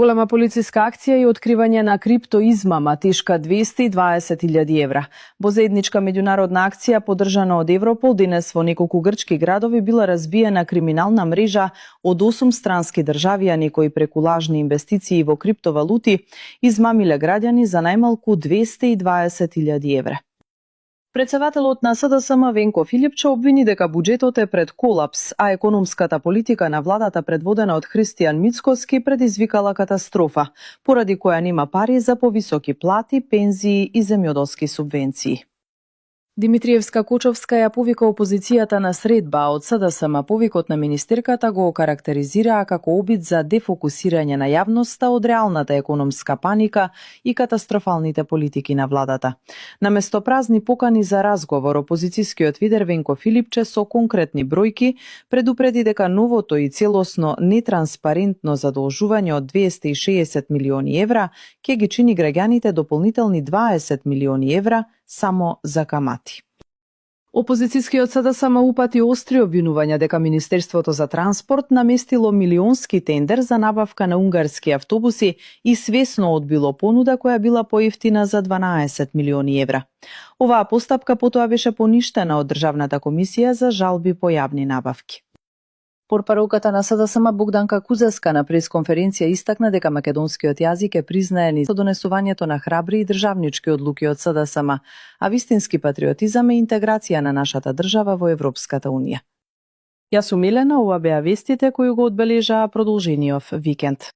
Голема полициска акција и откривање на криптоизмама тешка 220.000 евра. Во заедничка меѓународна акција поддржана од Европол, денес во неколку грчки градови била разбиена криминална мрежа од 8 странски држави, а некои преку лажни инвестиции во криптовалути измамиле граѓани за најмалку 220.000 евра. Председателот на СДСМ Венко Филипче обвини дека буџетот е пред колапс, а економската политика на владата предводена од Христијан Мицкоски предизвикала катастрофа, поради која нема пари за повисоки плати, пензии и земјоделски субвенции. Димитриевска Кочовска ја повика опозицијата на средба, а од СДСМ повикот на министерката го карактеризираа како обид за дефокусирање на јавноста од реалната економска паника и катастрофалните политики на владата. Наместо празни покани за разговор, опозицијскиот лидер Венко Филипче со конкретни бројки предупреди дека новото и целосно нетранспарентно задолжување од 260 милиони евра ќе ги чини граѓаните дополнителни 20 милиони евра само за камати. Опозицијскиот СДСМ упати остри обвинувања дека Министерството за транспорт наместило милионски тендер за набавка на унгарски автобуси и свесно одбило понуда која била поевтина за 12 милиони евра. Оваа постапка потоа беше поништена од Државната комисија за жалби по јавни набавки. Порпаролката на СДСМ Богданка Кузеска на пресконференција истакна дека македонскиот јазик е признаен со донесувањето на храбри и државнички одлуки од СДСМ, а вистински патриотизам е интеграција на нашата држава во Европската унија. Јас сум Милена, ова беа вестите кои го одбележаа продолжениот викенд.